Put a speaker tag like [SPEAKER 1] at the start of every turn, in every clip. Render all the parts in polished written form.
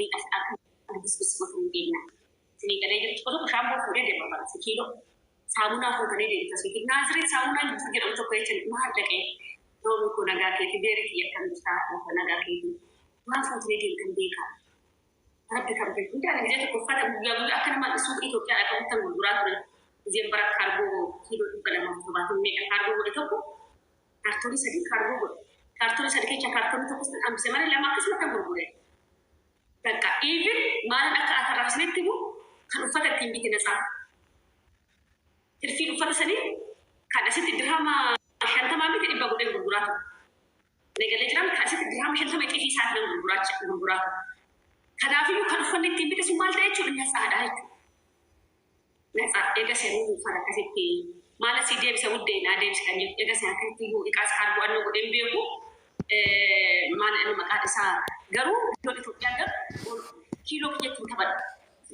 [SPEAKER 1] Bitanii akka bisbis godhanii deemna. Isinii galee jirtu tokko shaamboo fuudhee deema bara kiiloo. Saamunaa fuutanii deemta. Naaziriit saamunaan jedhamu tokko jechuun maal dhaqee roobni koo nagaa keeti beeri kiyya akkam jirtaa lafa nagaa keeti. Waan fuutanii deemtan beekaa. Rabbi kan beeku. Hundaan gisee tokko uffata guyyaa guyyaa akka nama suuqii Itoophiyaa dhaqamutti gurguraa ture. Giseen bara kaargoo kiiloo 270 meeqa kaargoo godhe tokko kaartoonii 3 kaargoo godhe. Kaartoonii 3 keessa kaartoonii tokko hambise malee lama akkasuma kan gurgure. Bakka even maalan akka atarraafsinitti immoo kan uffata ittiin bite natsaa. Tirfiin uffata sanii kan asitti dirhama 50 miti 100 godheen gurguraa ture. Nagalee jiran kan asitti dirhama 50 xifii isaatiin gurguraa ture. Kanaafiyyuu kan uffanni ittiin bite sun maal ta'e jechuudha natsaadha jechuudha. Natsaa eega seenuu uffata akkasitti maal asii deebisa wuddee naa deebisa kan jedhu eega seen akkasitti iyyuu iqaas kaargoo annoo godheen beeku maal inni maqaan isaa garuu kiiloo Itoophiyaa garuu kiiloo kiyyatti hin taphadhu.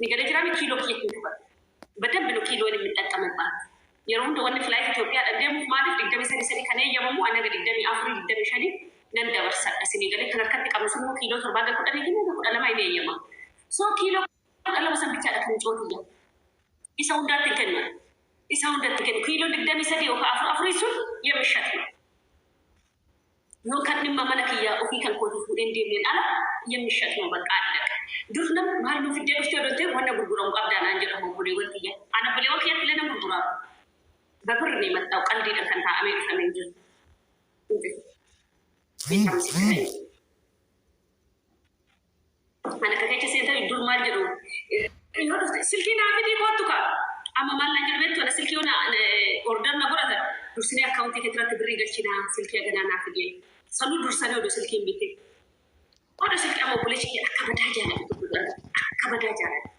[SPEAKER 1] Nagalee jiraan kiiloo kiyyatti hin taphadhu. በደንብ ነው ኪሎን የምጠቀምባት። Yeroo hunda wanni flight Itoophiyaadhaan deemuuf maaliif 23 3 kan eeyyamamu anaga 24 25 nan dabarsadha. Isinii galee kan harkatti qabnu sun immoo kiiloo 7 ga 10 fi 12 hin eeyyama. So kiiloo 12 san bichaadha kan cootiyya. Isa hundaatti hin kennu. Isa hundatti kennu. Kiiloo 23 yookaan afur afurii sun የሚሸጥ ነው። Yoo kan dhimma mana kiyyaa ofii kan kootii fuudheen deemneen ala የሚሸጥ ነው። በቃ አለቀ። Dur nam maal nu fiddee dhuftee odoo ta'e wanna gurguramu qabdaa naan jedhamu obboleewwan kiyya. Ana obboleewwan kiyyatti illee nan gurguraa. በብር ነው የመጣው። ቀልድ kan taa'amee dhufamee hin jiru. Beekamsi ta'e. Ana akka keessa seentan dur maal jedhu yoo dhufte silkii naa fidii kootu kaa. Amma maal naan jedhu beektu ana silkii yoo order na godhatan dursinee akkaawuntii kee irratti birrii galchinaa silkii haganaa naa fidee. Sanuu dursanii odoo silkii hin bitin. Odoo silkii amma obboleessi kiyya akka badaa jaalladhu tokko godhata. Akka badaa jaalladhu.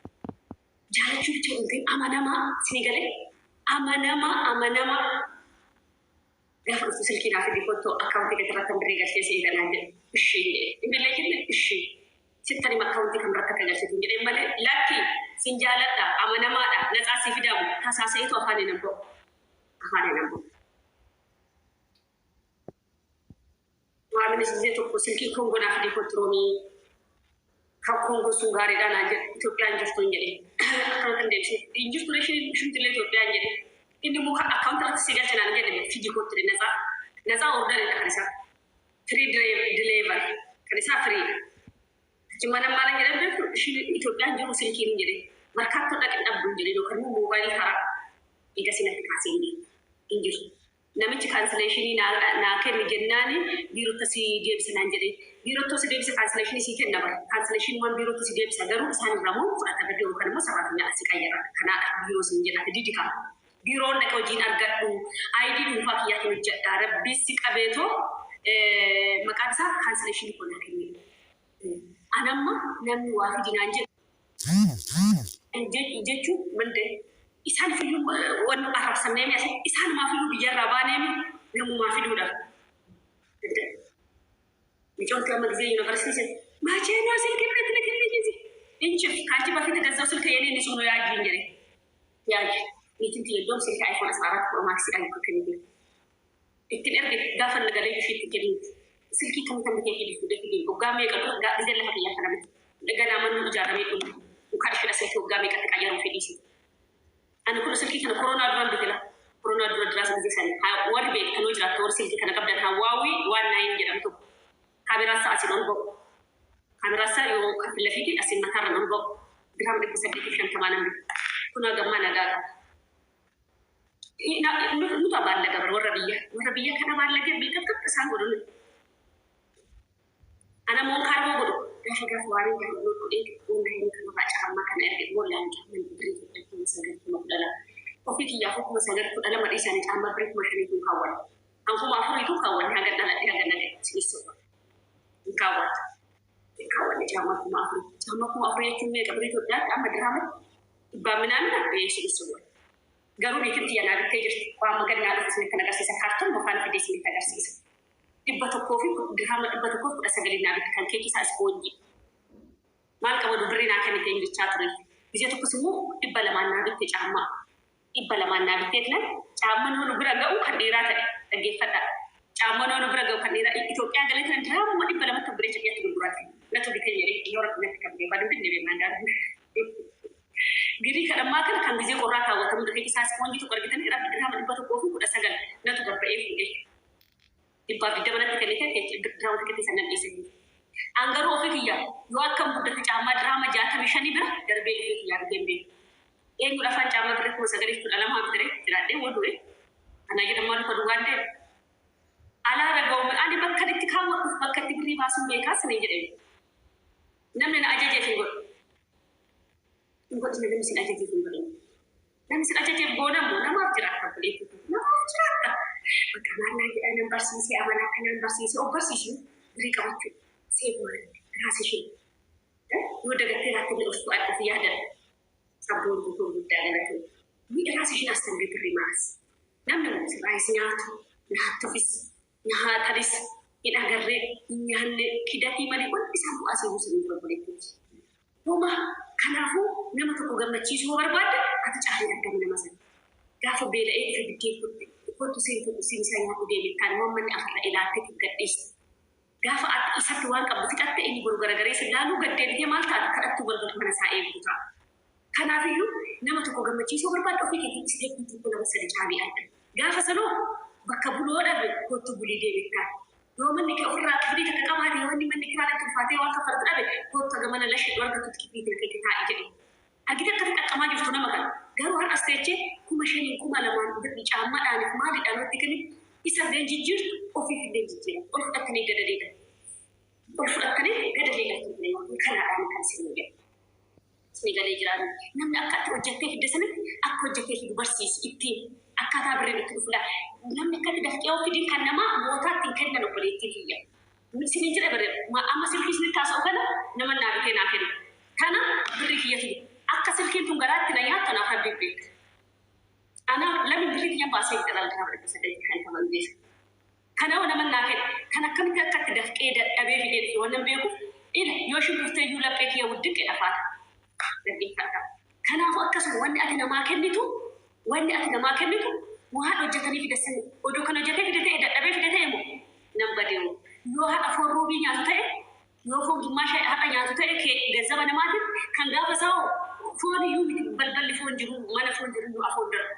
[SPEAKER 1] Jaalachuu bicha hin ta'in amanamaa isinii galee amanamaa amanamaa. Gaafa dhuftu silkii naa fidii kootu akkaawuntii kee irratti birrii galchee si eeganaa jedhu. Ishii jedhe. Hin billee jenne ishii. Sittan hima akkaawuntii kan biratti akka galchitu hin jedheen malee lakki sin jaaladha amanamaadha natsaa si fidamu tasaasa'itu afaan hin ba'u. Afaan hin ba'u. Maaminis gisee tokko silkii Koongoo naa fidii kootu roomii. Kan Koongoo sun gaariidha naan jedhe Itoophiyaan jirtu hin jedhe. Akkana kan deebisee hin jirtu ishumtillee Itoophiyaan jedhe. Inni immoo akkaawuntii irratti si galcha naan jedhe fidii kootu natsaa. Natsaa orderiidha kan isaa. Free delivery kan isaa firiidha. Achi mana maal jedhan beektu ishiin Itoophiyaan jiru silkiin hin jedhe. Markaattoo dhaqin dhabdu hin jedhe yookaan immoo moobaayilii karaa eega sinatti kaasee hin jiru. Namichi cancellation naa kenni jennaani biirota si deebisa naan jedhe. Biirotoo si deebisa cancellation si kenna bara. Cancellation waan biirota si deebisa garuu isaan irraa moo fudhata birrii yookaan immoo saraatinyaa si qayyara. Kanaadha biiroo sin jedha didi qaba. Biiroon dhaqa hojiin argadhu. ID dhuunfaa kiyyaatiin hojjedha. Rabbi si qabeetoo maqaan isaa cancellation kun naa kenne. Anamma namni waa fidi naan jedhu jechuun mande isaan fiyyuu wanni arrabsamnee mi'a isaan maafiyyuu biyyarraa baaneemi namumaa fiduudha. Micoonti amma ጊዜ ዩኒቨርሲቲ ሴት መቼ ነው ስልክ የምትልክልኝ? እዚህ እንችፍ ከአንቺ በፊት የገዛው ስልክ የኔ ንጹህ ነው ያዥ እንግዲህ ያዥ niitiin tiyya silkii iPhone 14 Pro Max dhaan kennite. Ittiin erge gaafa nagalee isheetti kennite. Silkii kam kan bitee fidi fuudhee fidi waggaa meeqa dura gisee lafa kiyyaa kana miti. Ganaa manni ijaaramee dhumu. Mukaan ishee silkii waggaa meeqatti qayyaruu fedhiisi. Ani kun silkii kana koronaa duraan bitela. Koronaa dura duraas gisee sani. Warri beektan yoo jiraatte warri silkii kana qabdan Huawei waan nine jedhamu tokko. Kaameraan isaa asiin ol ba'u. Kaameraan isaa yoo kan lafiitiin asiin mataarraan ol ba'u. Dirhama 850 namni. Kun hagammaa nagaa qaba. Nutu abaallaga bara warra biyya. Warra biyya kana abaallagee bilqabqab isaan godhu. Ana moon kaargoo godhu. Gaafa gaafa waan hin gaariin godhee wanta hin kanarraa caammaa kana erge wallaan caammaan birrii 9,000 12,000. Ofii kiyyaafuu 9,012 dhiisanii caammaa birrii 5,000 kaawwan. An 4,000 kaawwan haga dhaladhee haga nagee sinis hin kaawwatu. Hin kaawwanne caammaa 4,000. Caammaa 4,000 jechuun meeqa birrii Itoophiyaatti amma dirhama dhibbaa minaamina sinis Garuu niitiin tiyya naa bittee jirti. Waan magannaa dhufu isinitti agarsiisa. Kaartoon mafaan fidee isinitti agarsiisa. 100 fi dirhama 119 naa bitte kan keekii isaa ispoonjii. Maal qaba birrii naa kennite jechaa ture. Gisee tokkos immoo 200 naa bitte caammaa. 200 naa bittee turan caammaan nu bira ga'u kan dhiiraa ta'e dhaggeeffadhaa. Caammaan nu bira ga'u kan dhiiraa Itoophiyaa galee turan dirhama 200tti biree Itoophiyaatti gurgurate. Natu bitee jedhee yoo rabbi natti kan beeku ani binne beemaan daandii. Girii kan ammaa kana kan gizee qorraa kaawwatamu dhufee isaa ispoonjii tokko argitanii rabbi dirhama 119 natu gabba'ee fuudhee. 120 natti kennite dirhama xiqqeetti san nan dhiise. An garuu ofii kiyya yoo akkam guddate caammaa dirhama 65 bira darbee dhufee kiyyaa bitee hin beeku. Eenyudha afaan caammaa birrii 9,012 bitare jiraadhee woo du'e. Anaa jedhamaa luka duwwaan deema. Alaa raga'u ani bakka itti kaawwadhuuf bakka itti birrii baasuun beekaa sinin jedhe. Namni na ajajeef hin godhu. Hin godhina namni sin ajajeef hin godhina. Namni sin ajajeef goonamu namaaf jiraata obboleettii koo. Namaaf jiraata. Bakka maal naan jedhaa nan barsiisee amala akkanaan barsiisee of barsiisuu birrii qabachuu seef maal raas ishee. Yoo dagattee raatti illee of of yaadadha. Sabboontuu koo guddaa galatoomi. Ni raas isheen as darbee birrii maas. Namni sirraayis nyaatu nyaattufis nyaatanis hin agarree hin nyaanne kidatii malee wanti isaan bu'aa sii buusan hin jiru obboleettii. Homaa kanaafuu nama tokko gammachiisuu yoo barbaadde ati caalii argami nama sana. Gaafa beela'ee dhufe biddeen kutte kottu seen fudhu siin isaa nyaadhu deemi kan waan manni afarra ilaalteeti gadhiiste. Gaafa ati isatti waan qabdu fixatte inni boru garagaree sin laaluu gad deebitee maal taata kadhattuu balbala mana isaa eegdu ta'a. Kanaafiyyuu nama tokko gammachiisuu yoo barbaadde ofii keetii isteeppii tokko lama sadi caalii argami. Gaafa sanoo bakka bulu yoo dhabe kottu bulii deemittaan. Yoo manni kee ofirraa kiflii takka qabaate yoo inni manni kiraan itti ulfaatee waan kaffaltu dhabe kottu haga mana lashii argattutti kiflii tana keessa taa'i jedhiin. Argitee akkatti xaqqamaa jirtu nama kana. Garuu har'as teechee 5,000n 2,000n birri caammadhaaniif maaliidhaan watti kennitu isallee hin jijjiirtu ofiifillee hin jijjiiramtu. Ol fudhattanii gada deegan. Ol fudhattanii gada deegan kanaadhaan kan isin jedhu. Isinii galee jiraa namni akka ati hojjettee fidde sanatti akka hojjettee fidu barsiisi ittiin akkaataa birriin itti dhufu laala. Namni akkatti dafqee of fidin kan namaa mootaa ittiin kennan obboleettii kiyya. Isiniin jedha bare amma silkii isinitti haasa'u kana nama naa bitee naa kenna. Kana birrii kiyyatu bite. Akka silkiin tun garaatti na nyaattu anaaf rabbiin beeka. Ana lamin birrii kiyyan baasee bite laal dirhama 850 beesa. Kana hoo naman naa kenna. Kan akkamitti akka itti dafqee dadhabee fidee dhufe wannan beekuuf ila yoo ishiin kuftee iyyuu laphee kiyya wuddiqqe dhafaata. Dhaggeeffadhaa. Kanaafuu akkasuma wanni ati namaa kennitu wanni ati namaa kennitu waan hojjetanii fide sani odoo kan hojjetee fide ta'e dadhabee fide ta'e moo nan badeewu. Yoo har'a foon ruubii nyaatu ta'e yoo foon gimmaasha har'a nyaatu ta'e kee gazzaba namaatiin kan gaafa isaa hoo foon iyyuu miti balballi foon jiru mana foon jiru iyyuu afoon darbu.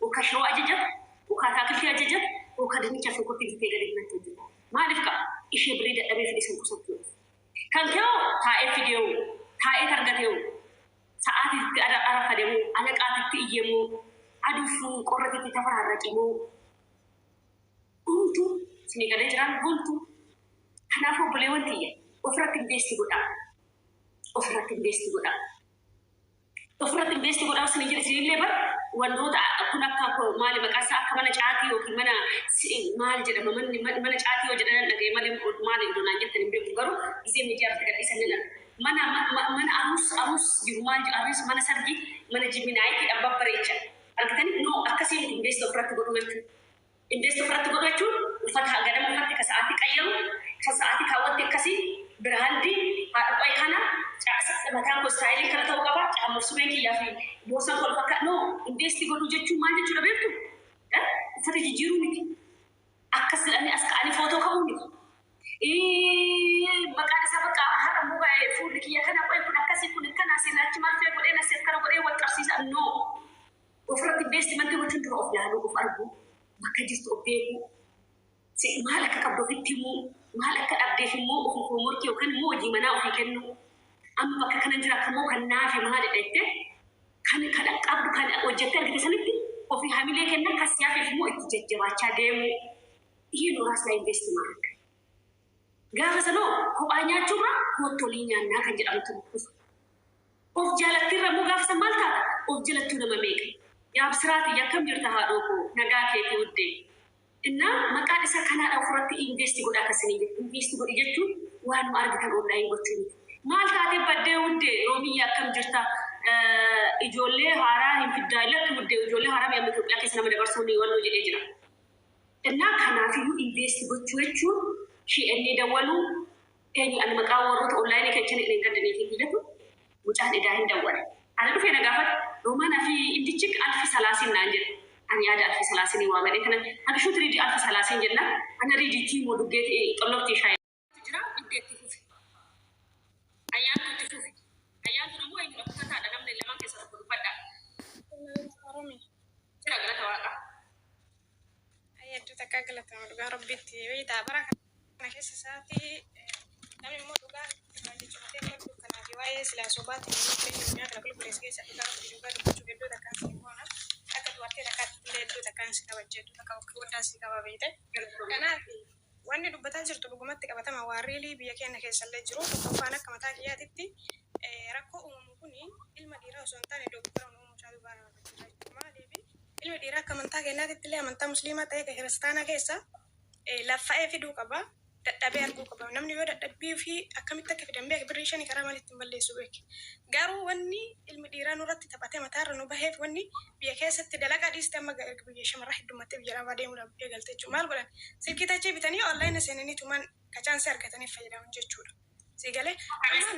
[SPEAKER 1] Oka shiroo ajajatu, oka ataakiltii ajajatu, oka dinnicha shunkurtii bitee gadi natti hojjeta. Maaliif kaa ishee birrii dadhabee fide san qusachuudhaaf. Kan kee hoo taa'ee fideewu, taa'eet argateewu, sa'aatiitti arafademoo, alaqaatitti iyyemoo, aduuf qorratitti tafaraarraqemoo, homtuu isinii galee jiraan homtuu. Kanaafuu obboleewwan tiyya ofirratti investi godhaa. Ofirratti investi godhaa. Ofirratti investi godhaa isin jedhe isinillee bar wantoota kun akka maali maqaa isaa akka mana caatii yookiin mana maal jedhama manni mana caatii yoo jedhan dhaga'e malee maali iddoo naan jettan hin beeku garuu gisee miidiyaa irratti gadhiisan nan arga. Mana mana aruus aruus jiru maal jedhu aruus mana sargii mana jiminaayitii babbareechan argitanii no akkasii miti investi ofirratti godhuu jechuudha. Invest ofirratti godhu jechuun uffata ganama uffatte ka sa'aatii qayyaru, kan sa'aatii kaawwatte akkasii, biraandii, haadha qo'e kana, mataan koo istaayiliin kana ta'uu qaba, caammaaf sureen kiyyaa fi boorsaan koo wal fakkaata. No, invest godhuu jechuun maal jechuudha beektu? Uffata jijjiiruu miti. Akkas jedhanii as ka'anii footoo ka'uu miti. Maqaan isaa bakka har'a immoo fuulli kiyya kana qo'e kun akkasii kun akkana asiin achi marfee godhee asiin akkana godhee wal qabsiisa. No. Ofirratti investimentii gochuun dura of laaluu, of arguu, bakka jirtu of beekuu, maal akka qabdu ofitti himuu, maal akka dhabdeef immoo ofiif hoomworkii yookaan immoo hojii manaa ofii kennuu. Amma bakka kanan jira kammoo kan naafe maalidha jettee kan kan qabdu kan hojjettee argite sanitti ofii hamilee kennan kan si hafeef immoo itti jajjabaachaa deemuu. ይሄ ነው ራስ ላይ ኢንቨስት ማድረግ። Gaafa sanoo kophaa nyaachuurra koottolii nyaannaa kan jedhamutu dhufa. Of jaalattirra immoo gaafa san maal taata? Of jalattuu nama meeqa? Yaa Absiraati akkam jirta haadhoo koo nagaa keetii wuddee. Innaa maqaan isaa kanaadha ofirratti invest godhaa kan isinii jedhu. Invest godhi jechuun waanuma argitan online gochuu miti. Maal taatee baddee wuddee Roomiyya akkam jirta? Ijoollee haaraa hin fiddaa lakki wuddee ijoollee haaraa amma Itoophiyaa keessa nama dabarsuu ni walloo jedhee jira. Innaa kanaafiyyuu invest gochuu jechuun shi'ennee dawwaluu eenyu ani maqaa warroota online keechan hin gaddanii fi kiyyatu mucaan edaa hin dawwale. Ana dhufee na gaafate Roomaanaa fi indichik alfi salaasiin naan jedhe. Ani yaada alfi salaasinii waa malee kana habishuu tiriidii alfi salaasiin jennaan ana riidii tiimoo duggee xollobtii shaayii. Jira dhugdee itti fufe.
[SPEAKER 2] Oromi.
[SPEAKER 1] Jira galata Waaqaa.
[SPEAKER 2] Hedduu takka galatama dhugaa Rabbitti. Beektaa bara kana keessa isaatii namni immoo dhugaa jechuudha hedduu kanaaf waa'ee silaa sobaatiin addunyaa kana qulqulleessa keessa dhugaa Rabbii dhugaa dubbachuuf hedduu takkaan si boona. Akka dubartii takkaatti illee hedduu takkaan si kabajja, hedduu takka bakka guddaa si qaba beekte. Kanaaf wanni dubbataa jirtu dhugumatti qabatama waan riilii biyya keenya keessa illee jiru. Tokkoffaan akka mataa kiyyaatitti rakkoo uumamu kuni ilma dhiiraa osoo hin taane dogoggora uumamu mucaa dubaraa irra jira jechuudha. Maaliif ilmi dhiiraa akka amantaa keenyaatitti illee amantaa musliimaa ta'ee kan kiristaanaa keessa laffa'ee fiduu qaba. Dadhabee arguu qaba. Namni yoo dadhabbii fi akkamitti akka fidan beeke birrii shanii karaa maalitti hin balleessu beeke. Garuu wanni ilmi dhiiraa nurratti taphatee mataarra nu baheef wanni biyya keessatti dalagaa dhiiste amma biyya shamarraa heddummattee biyya lafaa deemuudhaaf eegalte jechuudha. Maal godhan? Silkii tachii bitanii online seenanii tuman kachaansii argataniif fayyadaman jechuudha. Siigalee amma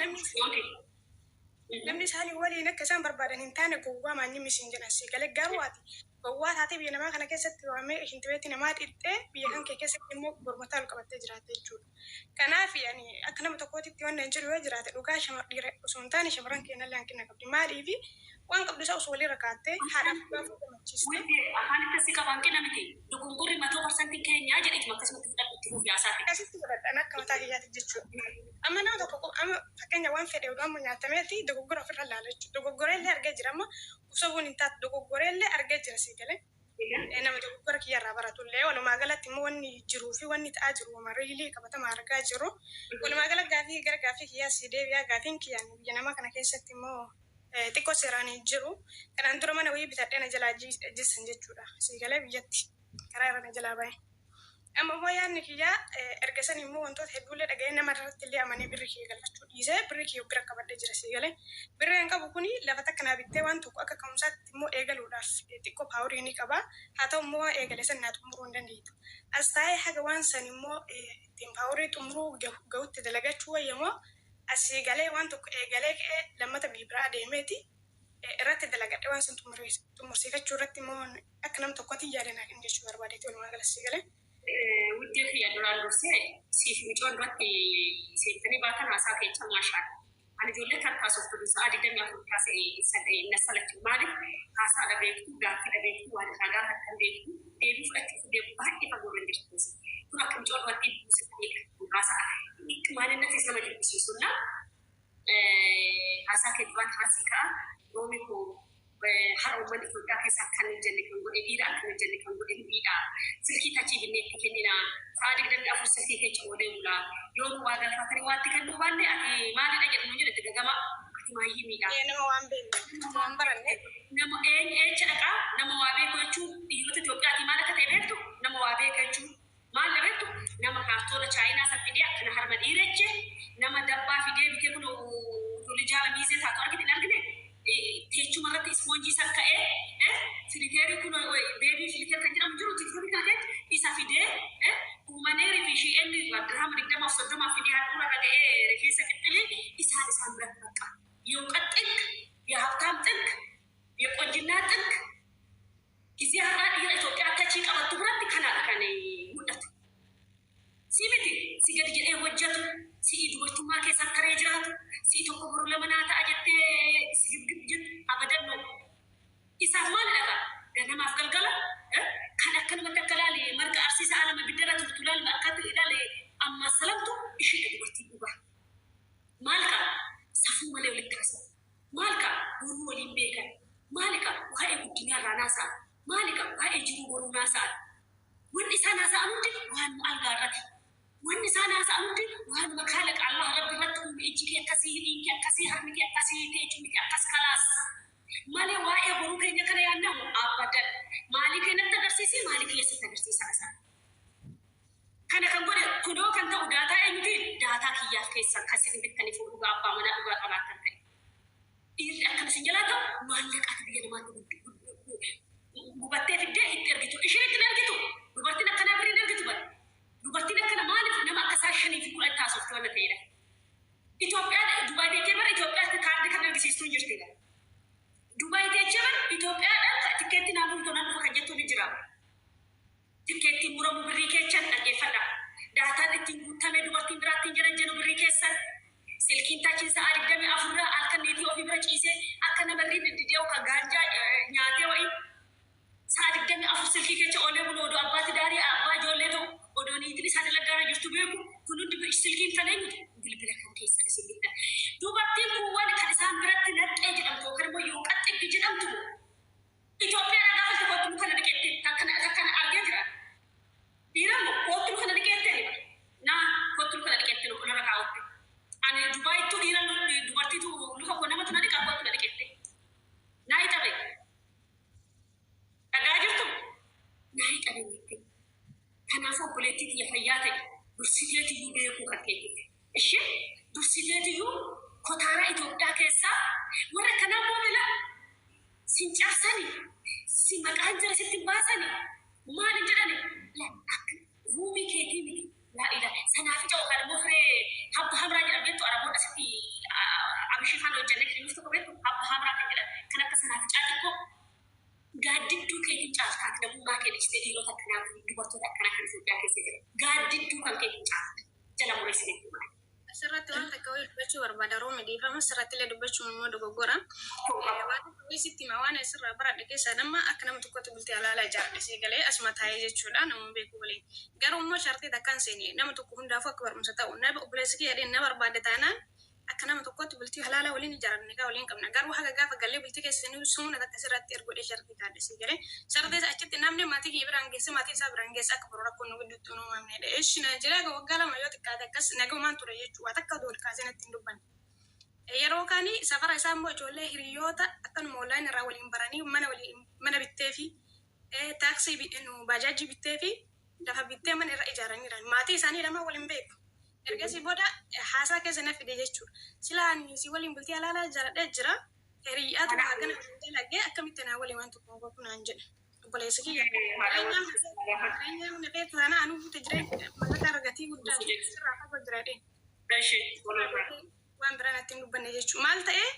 [SPEAKER 2] namni isaanii waliin akka isaan barbaadan hin taane gowwaa maanyi misiin jedhan siigalee. Garuu ati gowwaa taatee biyya namaa kana keessatti waamee shintibeetti namaa dhixxee biyya kan kee keessatti immoo mormataa ol qabattee jiraatte jechuudha. Kanaaf ani akka nama tokkootitti waan hin jedhu yoo jiraate dhugaa dhiira osoo hin taane shamarran keenyallee hanqina qabdi. Maaliif waan qabdu isaa osoo walirra kaattee haadhaaf abbaa fuudhee gammachiiste.
[SPEAKER 1] Afaan akkasii qaba hanqina miti. Dogongorri 100% keenyaa jedheetuma akkasumatti fudhadhu itti fufi haasaa.
[SPEAKER 2] Akkasitti fudhadhan akka mataa kiyyaatti jechuudha. Amma nama tokko amma fakkeenya waan fedhe oduu amma nyaatameeti dogoggora ofirra ilaala jechuudha. Dogoggora illee argee jira, amma sobuun hin taatu, dogoggora illee argee jira sii galee. Nama dogoggora kiyyarraa baratullee walumaa galatti immoo wanni jiruu fi wanni ta'aa jiru wama riilii qabatamaa argaa jiru. Walumaa gala gaafii gara gaafii kiyyaa sii deebi'aa. Gaafiin kiyyaan biyya namaa kana keessatti immoo xiqqoo seeraan hin jiru. Kanaan dura mana wayii bitadhee na jalaa jissan jechuudha. Sii galee biyyatti karaa irra na jalaa bahe. Amma immoo yaadni kiyyaa erga san immoo wantoota hedduullee dhaga'ee nama irratti illee amanee birri kiyya galfachuu dhiisee birri kiyya bira qabadhee jira sii galee. Birri an qabu kuni lafa takka naa bittee waan tokko akka ka'umsaatti immoo eegaluudhaaf xiqqoo power ni qaba. Haa ta'u immoo waan eegale san naa xumuruu hin dandeettu. As taa'ee haga waan san immoo ittiin power xumuruu gahutti dalagachuu wayyamoo asii galee waan tokko eegalee ka'ee lammata biyya biraa deemeeti irratti dalagadhe waan san xumursiifachuu irratti immoo akka nama tokkotti yaada naa kennu jechuu barbaadeeti walumaa gala sii galee.
[SPEAKER 1] Wuddee kiyya, duraan dursee siif micoon duratti seentanii baatan haasaa keessa maashaa. Ani ijoollee kan kaasuuf turu sa'a 24 kaasee na salachu. Maaliif haasaa dhabeektu, gaaffii dhabeektu, waan irraa gaafattan beektu, deebii fudhachuuf deemu baay'ee fagoo irra jirtu. Kun akka micoon duratti buusitanidha. Haasaa maalinatti nama jibbisiisunnaa haasaa kee duraan haasii ka'a. Roomii koo, har'a uummanni Itoophiyaa keessa akkana hin jenne kan godhe dhiira, akkana hin jenne kan godhe dhiidha. Silkii tachii binnee itti kennina. Sa'a 24 silkii keessa oolee bulaa. Yoo nu waa gaafatanii waatti kennuu baanne ati maalidha jedhamu jedhe itti gagama. Ati maayyii miidhaa.
[SPEAKER 2] Nama waan beekne waan baranne.
[SPEAKER 1] Nama eenyu eecha dhaqaa? Nama waa beeku jechuun dhiirota Itoophiyaatii maal akka ta'e beektu? Nama waa beeku jechuun maal beektu? Nama kaartoona chaayinaa san fidee akkana harma dhiireche, nama dabbaa fidee bitee kun ijoollee jaala miizee taatu argite hin argine, teechuma irratti ispoonjii san ka'ee filter kun baby filter kan jedhamu jiru TikTokii kana keessa isa fidee uumaneerii fi shi'een dirhama 20f 30f fidee handhuura irra ga'ee rifeensa qixxilee isaan isaan biratti bakka የእውቀት ጥግ፣ የሀብታም ጥግ፣ የቆንጅና ጥግ ጊዜ har'aa dhiira Itoophiyaa tachii qabattu biratti kanaadha kan mul'atu. Si miti si gadi jedhee hojjetu, si dubartummaa keessa taree jiraatu, si tokko boru lama naa ta'a jettee si gibgib jettu abadan no. Isaaf maal dhaqa? Ganamaaf galgala kan akkanumatti akka laale marga arsiisa alama biddara turtu laale akkatti ilaale amma salamtu ishiidha dubartii dhugaa. Maal qaba? Safuu malee walitti haasa'u. Maal qaba? Boruu waliin beekan. Maal qaba? Waa'ee guddinaa irraa naasa'an. Maal qaba? Waa'ee jiruu boruu naasa'an. Wanni isaan haasa'an hundi waanuma algaa irratti. Wanni isaan haasa'an hundi waanuma kaalaqa Allah Rabbi irratti uume, ijji kee akkasii, hidhiin kee akkasii, harmi kee akkasii, teechumni kee akkas kalaas. Malee waa'ee boruu keenya kana yaadnamu abadan. Maalii keenyatti agarsiisi, maalii keessatti agarsiisa isaan. Kana kan godhe kunoo kan ta'u data eenyuti? Data kiyyaaf keessan kan isin bittanii fuudhuu abbaa manaa dhugaa qabaattan ta'e. Dhiirri akkana isin jalaa ta'u maallaqaati biyya namaatti gubattee fiddee itti ergitu. Isheen itti ergitu. Dubartiin akkanaa birrii hin ergitu bara. Dubartiin akkana maaliif nama akka isaa 5 fi 10 taasiftu waan ta'edha. Itoophiyaan Dubaay teechee bara Itoophiyaatti kaardii kan argisiistuu hin jirti. Dubaay teechee bara Itoophiyaadhaan tikkeetti naa murtoo nan dhufa kan jettuun ni jira. Tikkeettiin muramu birrii keechan dhaggeeffadha. Dataan ittiin guutamee dubartiin biraattiin jiran jedhu birrii keessan. Silkiin tachiin sa'a 24rraa halkan niitii ofii bira ciisee akka namarri diddee'u kan gaanjaa nyaatee wayii. Silkii keessa oolee bulu odoo abbaatti daarii abbaa ijoollee ta'u, odoo niitiin isaa dalaggaara jirtu beeku, kun hundi silkiin kan eenyuti? Bilbila kan keessan isin bittan. Dubartiin kuuwwan kan isaan biratti naqxee jedhamtu yookaan immoo yoo qaxxiggi jedhamtu Itoophiyaadhaa gaafa kottu kana dhiqeette takkana argee jira. Dhiiramoo kottu kana dhiqeette naa kottu kana dhiqeette narra kaa'utti. Ani Dubaayittuu dhiira dubartiitu luka koo namatu na dhiqaa, kottu na dhiqeette. Naa hixabe. Dhagaa jirtu? Naa hixabe jettee. Kanaafuu obboleettii tiyya fayyaa ta'e, dursiteetiyyuu beekuu kan keetiif. Ishee dursiteetiyyuu kotaaraa Itoophiyaa keessaa warra kanaa immoo bila sin cabsani, si maqaan jara sitti hin baasani, maal hin jedhani, akka ruumii keetii miti. Laa ila sanaaf ija yookaan immoo firee habba hamraa jedhan beektu. Araboonni asitti abishii faana hojjannee kiriimiif tokko beektu, habba hamraa kan jedhan kan akka sanaaf icaa xiqqoo gaaddidduu keetiin caaltaati. Namummaa kee dhiistee dhiirota akkanaa fi dubartoota akkanaa kan Itoophiyaa keessa jira. Gaaddidduu kan keetiin caalta. Jala mureessine jechuudha.
[SPEAKER 2] Asirratti waan takka wayii dubbachuu barbaada, Roomi, dhiifama, asirratti illee dubbachuun immoo dogoggora. Waan tokko sitti hima, waan asirraa baradhe keessaa nama akka nama tokkotti bultii alaala ijaarre sii galee asuma taa'ee jechuudha, nama beeku waliin. Garuu immoo shartii takkaan seeni, nama tokko hundaafuu akka barumsa ta'u, nama obboleessi kiyya jedheen na barbaadde taanaan akka nama tokkotti bultii halaala waliin ijaaranne egaa waliin qabna. Garuu haga gaafa gallee bultii keessa seenuu sumna takka sirratti ergodhee shartii kaadhe sii galee. Shartii achitti namni maatii kiyya biraan geesse, maatii isaa biraan geesse, akka boru rakkoon nu gidduutti hin uumamnedha. Eshi na jira waggaa 2 yoo xiqqaate akkas nagahumaan ture jechuudha. Waa takka oduu ol kaasee natti hin dubbanne. Yeroo kaanii safara isaa immoo ijoollee hiriyoota akkanuma online irraa waliin baranii mana waliin mana bittee fi taaksii baajaajii bittee fi lafa bittee mana irra ijaaraniiran. Maatii isaanii lama waliin beeku. Ergasii booda haasaa keessa na fide jechuudha. Sila ani si waliin bultii halaalaa ijaaradhee jira. Hiriyaatu hagana dalagee akkamitti naa waliin waan tokko godhu naan jedhe. Obboleessi kiyya. Jireenya na feetu taana anuu buute jireenya mallaqa argatii guddaa sirraa fagoo jira jedheen. Waan biraa natti hin dubbanne jechuudha. Maal ta'ee,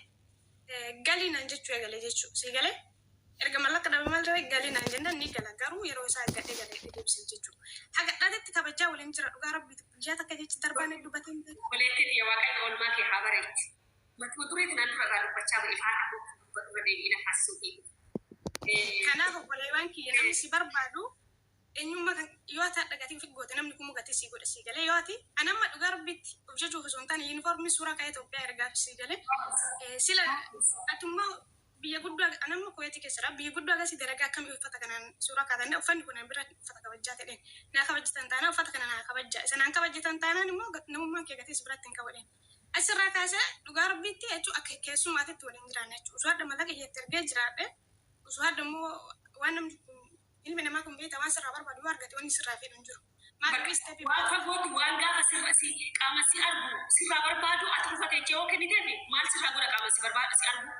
[SPEAKER 2] galii naan jechuu eegale jechuudha. Si galee erga mallaqa dhabe maal ta'e, galii naan jennaan ni gala, garuu yeroo isaa eeggadhee galee deebisee jechuudha. Haga dhaatetti kabajaa waliin jira, dhugaa rabbiitu guyyaa takka jechi darbaan dubbatee hin beeku.
[SPEAKER 1] Obboleettii tiyya, Waaqayyo oolmaa kee haa bareechu. Matuma dureetiin an dura irraa dubbachaa ba'e faana ammoo dubbatu irra deebi'ina taasisuu kee.
[SPEAKER 2] Kanaaf obboleewwan kiyya, namni si barbaadu eenyummaa kan yoo ati hadha gatii ofi goote, namni kun gatii sii godhe sii galee. Yoo ati anamma dhugaa rabbiitti of jajuuf osoo hin taane yuunifoormii suuraa ka'ee Itoophiyaa ergaaf sii galee, sila atummaa biyya guddaa, anamma Kuweetii keessadha, biyya guddaa akkasii dalagaa akkamii uffata kanaan suuraa kaatan? Uffanni kun bira uffata kabajjaa ta'een naa kabajjitan taanaan uffata kana naa kabajjaa, isa naan kabajjitan taanaan immoo namummaan kee gatii si biratti hin qabadheen. Asirraa kaasee dhugaa rabbiitti jechuun akka keessummaatitti waliin jiraanna jechuudha. Osoo hadha mallaqa isheetti ergee jiraadhe, osoo hadha immoo waan namni kun, ilmi namaa kun beektaa, waan sirraa barbaadu yoo argate wanni sirraa fedhu hin jiru. Maaliif step
[SPEAKER 1] Waan fagootti waan gaafa sirra si qaama si argu sirraa barbaadu ati dhufa teechee yoo kenniteef maal sirraa godha qaama si barbaadu si argu?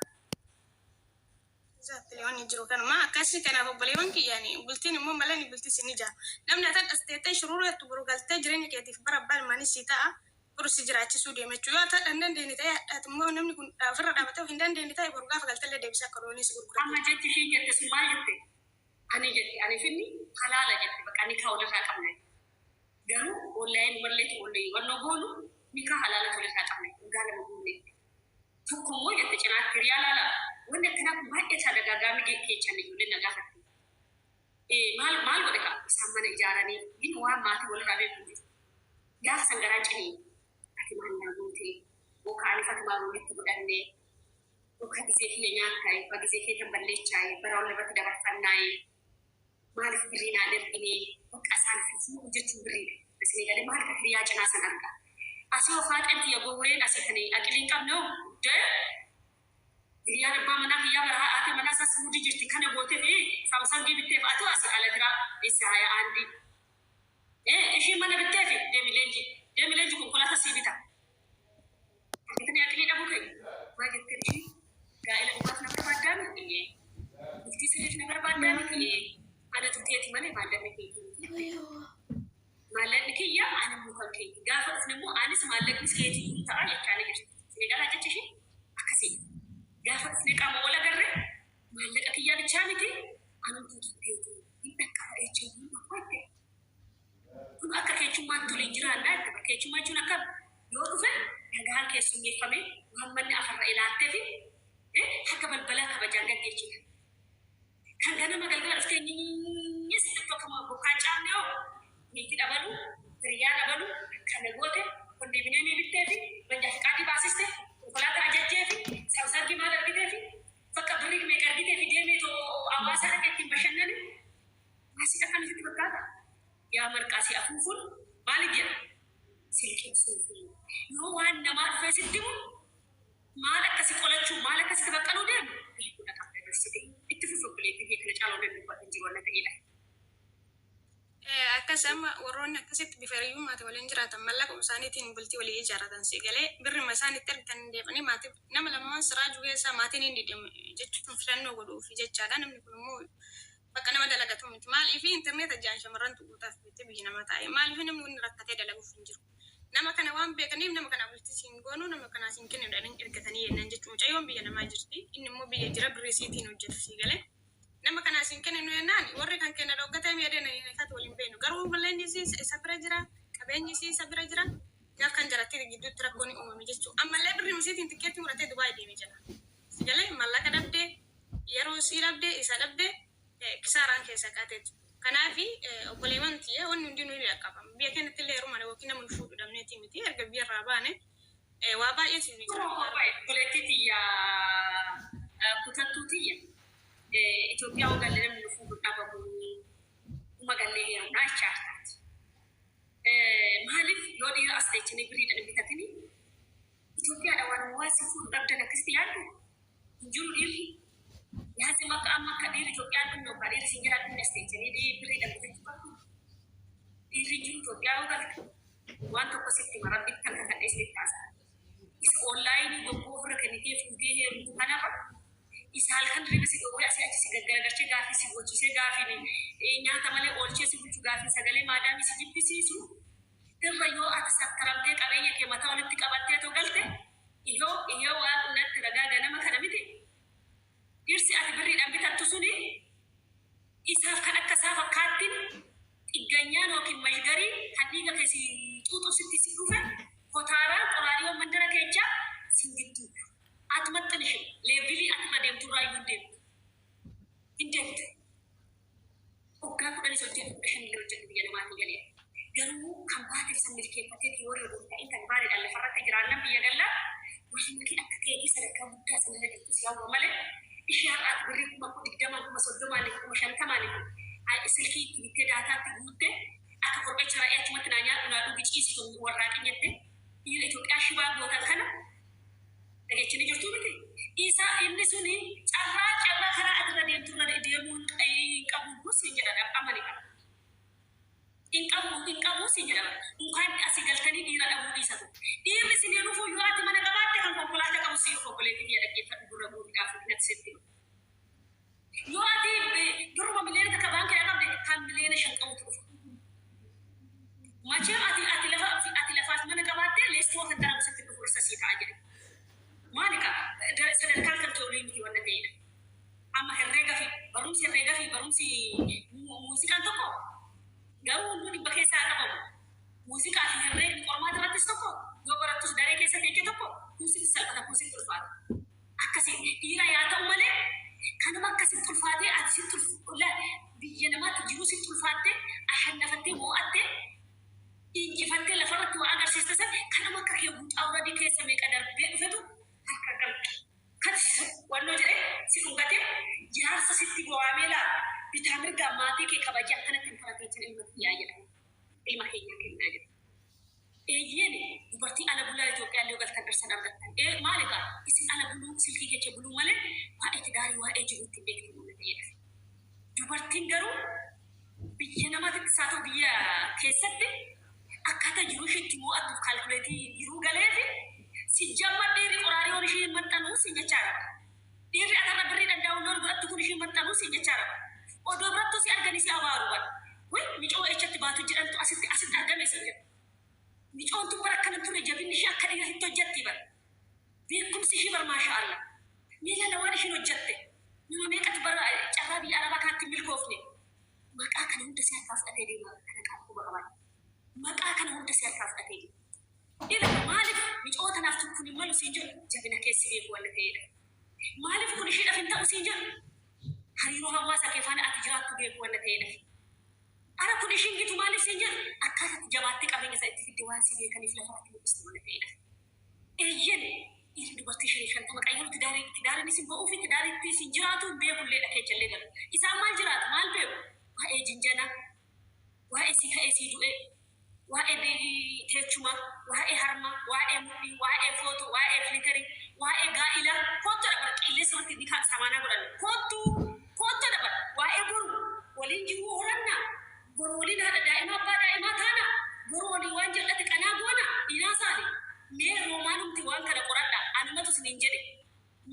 [SPEAKER 2] Exactly, wanni jiru kanuma akkasii. Kanaaf obboleewwan kiyyaani, bultiin immoo malani bultii sin ijaaru. Namni ati hadhas teettee shuruureettu boru galtee jireenya keetiif bara abbaa ilmaanii sii ta'a, boru si jiraachisuu deema jechuudha. Yoo ati hadha hin dandeenye ta'e, hadhaati immoo namni kun ofirra dhaabatee of hin dandeenye ta'e, boru gaafa galtellee deebisee akka loonii si gurgurata.
[SPEAKER 1] Amma jechi ishiin jette sun maal jette? Ani jette, ani finni halaala jette, bakka nikaa walirraa qabna. Garuu online walleetu wallee wannoo goonu nikaa halaala walirraa qabna. Waggaa 2 guunne. Tokko immoo jette cinaatti hiriyaa laala. Wanni akkanaa kun baay'ee isaa dagaagaamii keechaan ijoolleen na gaafatte. Maal maal godhe kaa isaan mana ijaaranii gin waan maatii walirraa beeku hin jiru. Gaafa san garaan cinii ati maal naa goote, yookaan ani fatumaa walitti godhanne, yookaan gizee kiyya nyaattaaye, yookaan gizee kee kan balleechaaye, bara wal irratti dabarfannaaye, maaliif birrii naan ergine? Bakka isaan fuudhu jechuun birriidha. Isin galee maal ka hiriyaa cinaa san arga. Asii of haaqan kiyya gowween asii kan aqilii hin qabne hoo dee hiriyaan abbaa manaa kiyyaa bara haati manaa isaa Suudii jirti kana gooteef Samsungii bitteef, atu asii ala jira isa haya aandii. Ishii mana bitteef, deemi leenji, deemi leenji, konkolaataa sii bita. Argitanii aqilii dhabuu keenya? Maal jettee ishii? Gaa'ela dhugaaf na barbaaddaa miti, bultii sirriif na barbaaddaa miti, anatu teeti malee maallaqni keetii miti. Maallaqni kiyya ani immoo kan keeti. Gaafa dhufne immoo anis maallaqnis keetii ta'a jechaa ni jirti. Senegalaa jechi ishee akkasii. Gaafa dhufne qaama wal agarre maallaqa kiyyaa bichaa miti, anumtuu keetii hin dhaqqaba jechuun jette. Kun akka keechummaan tole jiraannaa jette. Keechummaa jechuun akka yoo dhufe nagaan keessummeeffame, waan manni afarra ilaaltee fi haga balbalaa kabajaan gaggeessita. Kan ganama galgala dhuftee Niitii dhabalu, hiriyaa dhabalu, kana goote, kondominiyeemii bittee fi manjaa fiqaadii baasiste, konkolaataa ajajjee fi samsargii maal argitee fi bakka birrii meeqa argitee fi deemee too hawaasa dhaqee ittiin bashannane. Maasii akkamitti fakkaata? Yaa marqaa si afuufuun maali jedha? Si liqimsuufi. Yoo waan namaa dhufee sitti himu maal akkasi qolachuu, maal akkasitti baqqaluu deemu beekuudha qabda dursite. Itti fufi obboleettii kee, kana caalaa waan dubbatu hin jiru waan ta'eedha.
[SPEAKER 2] Akkas amma warroonni akkasitti bifa hiriyyummaatiin waliin jiraatan mallaqa isaaniitiin bultii walii ijaarratan, si galee, birrima isaan itti argatan deemanii maatii nama lamaan siraa keessaa maatiin hin didhimu jechuun filannoo godhuufi jechaadha. Namni kun immoo bakka nama dalagatu miti. Maaliif intarneeta jaan shamarran tuquutaaf jettee biyya namaa taa'e? Maaliif namni kun rakkatee dalaguuf hin jiru? Nama kana waan beekaniif nama kana bultii siin goonuu, nama kanaa siin kennuudhaan ergatanii yennaan jechuudha. Mucayyoon biyya namaa jirti. Inni immoo biyya jira, birrii isiitiin hojjetu, sii galee. Nama kanaa siin kenninu jennaan warri kan kenna dhoggatee miidhagina isaati waliin beeknu. Garuu malleenyi isii isa bira jira, qabeenyi isii isa bira jira. Gaaf kan jaratti gidduutti rakkoon uumame jechuudha. Ammallee birrii isiitiin tikkeetti muratee Dubaay deemee jira. Si galee, mallaqa dhabdee, yeroo isii dhabdee, isa dhabdee, kisaaraan keessa qaateetu. Kanaafi obboleewwan tiyya, wanni hundinuu ni dhaqqabama. Biyya keenyatti illee yeroo mana yookiin nama nu fuudhu dhabneeti miti. Erga biyya irraa baane waa baay'eetu jira.
[SPEAKER 1] Obboleettii tiyya, kutattuu tiyya. Itoophiyaa galee namni nu fuudhu dhabamu, uma gallee heerumnaa jechaa jirtaati. Maaliif yoo dhiira as teechanii biriidhaan bitatini Itoophiyaadha waan waa si fuudhu dhabdan akkasitti yaaddu hin jiru dhiirri. Yaasi akka amma akka dhiirri Itoophiyaan dhumne yookaan dhiirri sin jalaa dhumne as teechanii biriidhaan bitachuu qabdu. Dhiirri jiru Itoophiyaa yoo galte, waan tokko sitti hima, Rabbitti kan kakadhee sitti taasisa. Isa onlaayinii gobboo ofirra kennitee fuutee heerumtu kanarra isa halkan riba si dhoowwee asii achi si gaggaragalchee gaafii si gochiisee gaafiin nyaata malee oolchee si bulchu, gaafii sagalee maadaamii si jibbisiisu irra, yoo ati sattaramtee qabeenya kee mataa walitti qabattee too galte, ihoo ihoo, waan natti ragaa ganama kana miti. Dhirsi ati birriidhaan bitattu suni isaaf kan akka isaa fakkaattiin xigganyaan yookiin mashgarii kan dhiiga kee si xuuxu sitti si dhufe kotaaraan qoraariiwwan mandara keechaa sin gidduu. Ati maxxan ishee leevilii ati irra deemtu irraa iyyuu hin deemtu. Hin deemtu. Waggaa 10s hojjetu, 15 illee hojjetu, biyya namaatii galee. Garuu kan baateef san milkeeffatee tiyoorii odoo hin ta'in kan baadheedhaan lafarratti jiraannan biyya gallaa warri milkii akka keetii sadarkaa guddaa sanarra jirtu si hawwa malee ishee har'aati birrii 20,000, 30,000, 50,000 silkii itti bittee daataatti guuttee akka korbecha re'ee achumatti naa nyaadhu naa dhugi ciisitu warraaqin jette dhiira Itoophiyaa shibaa gootan kana dhageechanii jirtuu miti. Isa inni suni carraa karaa ati irra deemtu irra deemuu hin qabu siin jedhan amani qaba. Hin qabu, hin qabu siin jedhama. Unkaan asii galtanii dhiira dhabuu dhiisatu. Dhiirri isin dhufuu yoo ati mana qabaatte, kan konkolaataa qabu si dhufu. Obboleettii biyya dhaggeeffadhu, gurra guutuudhaaf natti sitti. Yoo ati duruma miliyoona 1 baankii qabde, kan miliyoona 5 qabutu dhufa. Machee ati lafaaf mana qabaatte leestoo kan darabu sitti dhufu irsa sii ta'a jedhe. Maali ka sadarkaan kan ta'u miti wanta ta'edha. Amma herreega fi barumsi, herreega fi barumsi muuziqaan tokko garuu hunduu dhibba keessaa qabamu. Muuziqaa fi herreegni qormaata irrattis tokko, yoo barattus daree keessatti jecha tokko, kun sitti salphata, kun sitti ulfaata. Akkasii dhiira yaa ta'u malee kanuma akkasitti ulfaatee ati sitti biyya namaatti jiruu sitti ulfaattee ashannafattee moo'attee injifattee lafarratti waa agarsiiste san kanuma akka kee guuxaa uradii keessa meeqa darbee dhufetu harka galcha. Kan wannoo jedhee si dhungatee jaarsa sitti gowaamee laala bitaa mirgaa maatii kee kabajee akkanatti intala teechan ilma kiyyaa jedhama. Ilma keenya kennaa jedha. Eeyyeen, dubartii ala bulaa Itoophiyaa illee galtan dhirsan argattan. Ee, maal egaa isin ala buluu silkii kecha buluu malee waa'ee tidaarii, waa'ee jiruutti hin beektu nama ta'edha. Dubartiin garuu biyya namaatti haa ta'u biyya keessatti akkaataa jiruu isheetti mo'attuuf kaalkuleetii jiruu galeefi si jamma dhiirri qoraariyoon ishee hin maxxanuu siin jechaa qaba. Dhiirri atarra birrii danda'u loon godhattu kun ishee hin maxxanuu siin jechaa qaba. Odoo birattuu si arganii si abaaru bara. Way micoo echatti baatu jedhamtu asitti asitti argame siin jedhu. Micoon tun bara akkana turre, jabinni ishee akka dhiira hitti hojjetti bara. Beekumsi ishee bara maasha Allah. Miila lawaan ishiin hojjette. Nama meeqatu bara carraa biyya arabaa kanatti hin milkoofne. Maqaa kana hunda si harkaa fudhatee deema, kana qabu qaban. Maqaa kana hunda si harkaa fudhatee deema. Ila maaliif micoo tanaaf kun hin malu siin jedhu? Jabina keessi beeku walla ta'edha. Maaliif kun isheedhaaf hin ta'u siin jedhu? Hariiroo hawaasaa kee faana ati jiraattu beeku walla ta'edha. Ara kun ishiin gitu maaliif siin jedhu akkaataa jabaattee qabeenya isaa itti fidde waan si beekaniif lafarratti mul'istu mana ta'edha. Eeyyan dhiirri dubartii 50 qayyaru tidaariin isin ba'uu fi tidaariitti isin jiraatu hin beekullee dha keechallee galu. Isaan maal jiraatu maal beeku? Waa'ee jinjana, waa'ee si ka'ee si du'e, waa'ee teechumaa, waa'ee harmaa, waa'ee mudhii, waa'ee footoo, waa'ee filitarii, waa'ee gaa'ilaa koottoo dabara qilleensa irratti ni samaanaa godhan koottuu koottoo dabara waa'ee boru waliin jiruu horannaa boru waliin haadha daa'imaa abbaa daa'imaa taana boru waliin waan jal'ate qanaa goona dhiinaa saali mee roomaanumti waan kana qoradha anumatu isiniin jedhe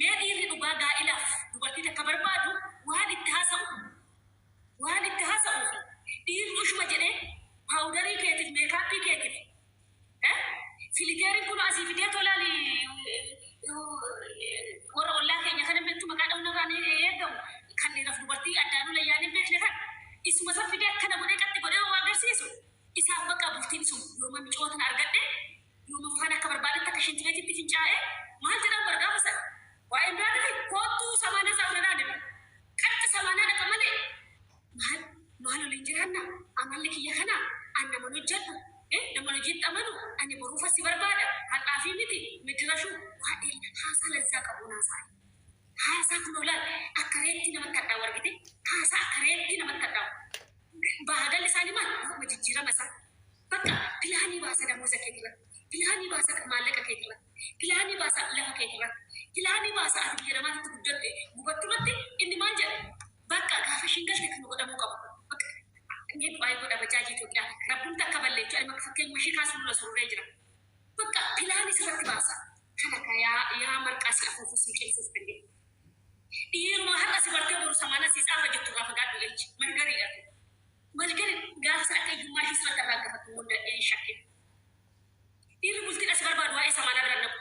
[SPEAKER 1] mee dhiirri dhugaa gaa'ilaaf dubartii takka barbaadu waan itti haasa'u waan itti haasa'uu fi dhiirri ushuma jedhee paawudarii keetiif meekaappii keetiif filiteeriin kun asii fidee tolaali warra ollaa keenya kana beektu maqaa dha'uun irraan eegamu kan dhiiraaf dubartii addaanuu layyaan hin beekne kan isuma san fidee akkana godhee qatti godhee waa agarsiisu isaaf bakka bultiin sun yooma micoota argadhe yooma faana akka barbaadetti akka shintibeetitti fincaa'e maal jedhamu bargaafa sana waa'een biraa dhufe koottuu samaanaa isaa fudhadhaa deema qatti samaanaa dhaqa malee maal maal waliin jiraanna amalli kiyya kana an naman hojjedhu naman hojiitti amanu ani boruufa si barbaada har'aa fi miti midirashuu waa'ee haasaa lazzaa qabu naasaa haasaa kun olaal akka reetti namatti hadhaa'u argite haasaa akka reetti namatti hadhaa'u baagalli isaanii maal yooma jijjiirama isaa bakka pilaanii baasa damooza keetirratti pilaanii baasa maallaqa keetirratti pilaanii baasa lafa keetirratti pilaanii baasa ati biyya namaatti guddatte gubattu irratti inni maal jedhe bakka gaafa ishiin galte kan godhamuu qabu bakka inni du'aa godha bajaajii Itoophiyaa rabbumti akka balleechu ani bakka fakkeenyuma ishee kaasuu dura sururee jira bakka pilaanii sirratti baasa kana ka yaa yaa marqaa si afuufu si qeessuuf danda'e dhiiruma har'a si bartee boru samaana si tsaafa jettu irraa fagaadhu jechi malgariidha malgari gaafa sana akka hiyyummaa ishee sirratti irraa gafattu hunda shakke dhiirri bultiin asi barbaadu waa'ee samaanaa bira naqu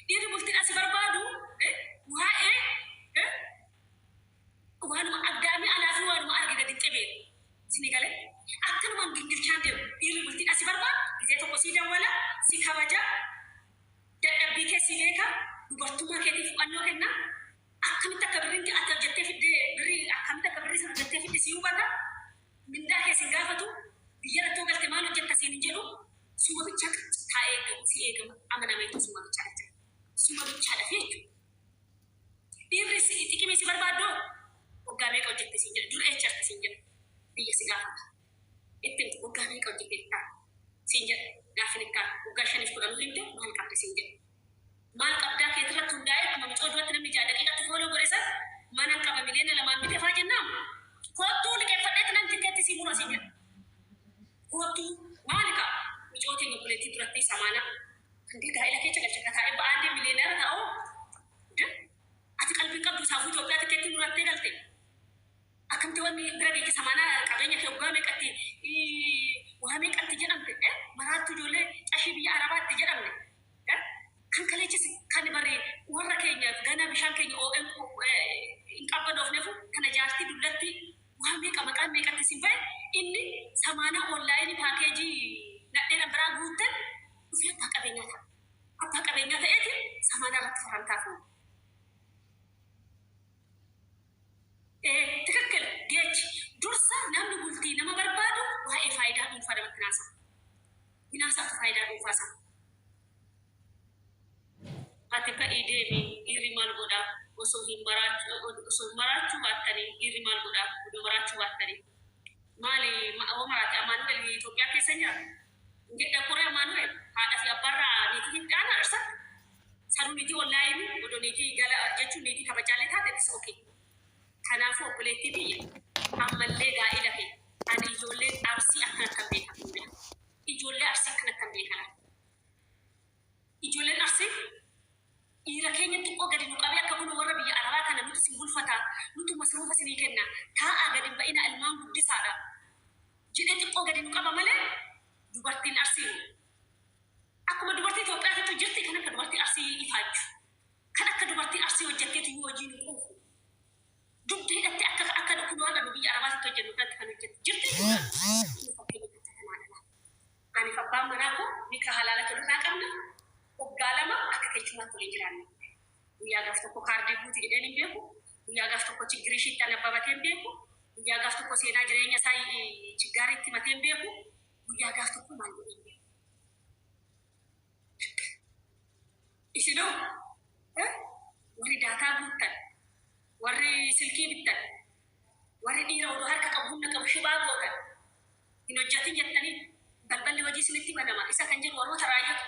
[SPEAKER 1] dhiirri bultiin asi barbaadu waa'ee waanuma aggaamii alaa fi waanuma arge gadi xibeeru isinii galee akkanumaan gingilchaan deemu dhiirri bultiin asi barbaadu gizee tokko si dawwala si kabaja dadhabbii kee si beeka dubartummaa keetiif fudhannoo kenna akkamitti akka birriin ati hojjettee fidde birrii akkamitti akka birrii sana hojjettee fidde si hubata mindaa kee sin gaafatu biyya irratti galte maal hojjetta siin hin jedhu suma bichaa taa'ee eegamu si eegama amanameetu suma bichaa jira suma bichaa dhafe jechuudha. Dhiirri xiqimii si barbaaddu waggaa meeqa hojjette siin jedha dura eecharte siin jedha biyya si gaafata ittiin waggaa meeqa hojjette ta'a siin jedha gaafin itti waggaa 5 10 himte maal qabda siin jedha maal qabdaa keetirratti hundaa'ee akkuma micoo duratti namni 6 daqiiqatti fooloo godhe san mana qaba miliyoona 2 bite faa jennaan koottuu liqeeffadheetti nan tikeetti sii mura siin jedha koottuu maali kaa micootiin obboleettii duratti samaana hundee gaa'ela keessa galcha ka taa'ee ba'aan dee miliyoonara ta'oo ati qalbii qabdu saafuu Itoophiyaa tikeetti murattee galte akkamti wanni bira geesse samaanaa qabeenya kee waggaa meeqatti waa meeqatti jedhamte maraattu ijoollee cashii biyya arabaatti jedhamne kan kaleechis kan barri warra keenya gana bishaan keenya hin qabbanoofnefu kana jaartii dullatti waa meeqa maqaan meeqatti sin ba'e inni samaanaa onlaayinii paakeejii nadheen biraa guutten dhufee abbaa qabeenyaa ta'a. Abbaa qabeenyaa ta'eeti samaanaa irratti farantaa fuudha. ትክክል ጌች dursa namni bultii nama barbaadu waa'ee faayidaa dhuunfaa namatti naasa. Hinaasaatu faayidaa dhuunfaa sana. Ati ka'ii deemi dhiirri maal godhaa osoo hin maraachuu osoo hin maraachuu baattanii dhiirri maal godhaa odoo maraachuu baattanii maali hoo maraate Amaanu'el Itoophiyaa keessa jira. Jedha qoree Amaanu'el haadha fi abbaarraa niitii hin dhaana dhirsa. Sanuu niitii onlaayinii odoo niitii gala jechuun niitii kabajaalee taate is okay. Kanaafuu obboleettii biyya ammallee gaa'ela kee ani ijoolleen arsii akkanatti kan beekamudha. Ijoollee arsii akkanatti kan beekaman. Ijoolleen arsii dhiira keenya xiqqoo gadi nu qabee akka kun warra biyya arabaa kana nuti sin bulfataa nuti masruufa sinii kenna taa'aa gadi hin ba'ina ilmaan guddisaadha jedhee xiqqoo gadi nu qaba malee dubartiin arsii akkuma dubartii Itoophiyaatti jirti kan akka dubartii arsii ifaajju kan akka dubartii arsii hojjetteetu yoo hojiin quufu dugda hidhatte akka akka kun waan nu biyya arabaatti hojjennu kanatti kan hojjettu jirti jechuudha. Fakkeenya akka kanaadha. Ani abbaan manaa koo nika halaala tolurraa qabna waggaa 2 akka keessummaatti waliin jiraanne. Guyyaa gaaf tokko kaardii guuti jedheen hin beeku. Guyyaa gaaf tokko chiggirii ishiitti anabbabatee hin beeku. Guyyaa gaaf tokko seenaa jireenya isaa chiggaariitti himatee hin beeku. Guyyaa gaaf tokko maal godhee hin beeku. Isinoo warri daataa guuttan, warri silkii bittan, warri dhiira odoo harka qabu humna qabu shibaa gootan, hin hojjetin jettanii balballi hojii isinitti banama. Isa kan jedhu warroota raayyota.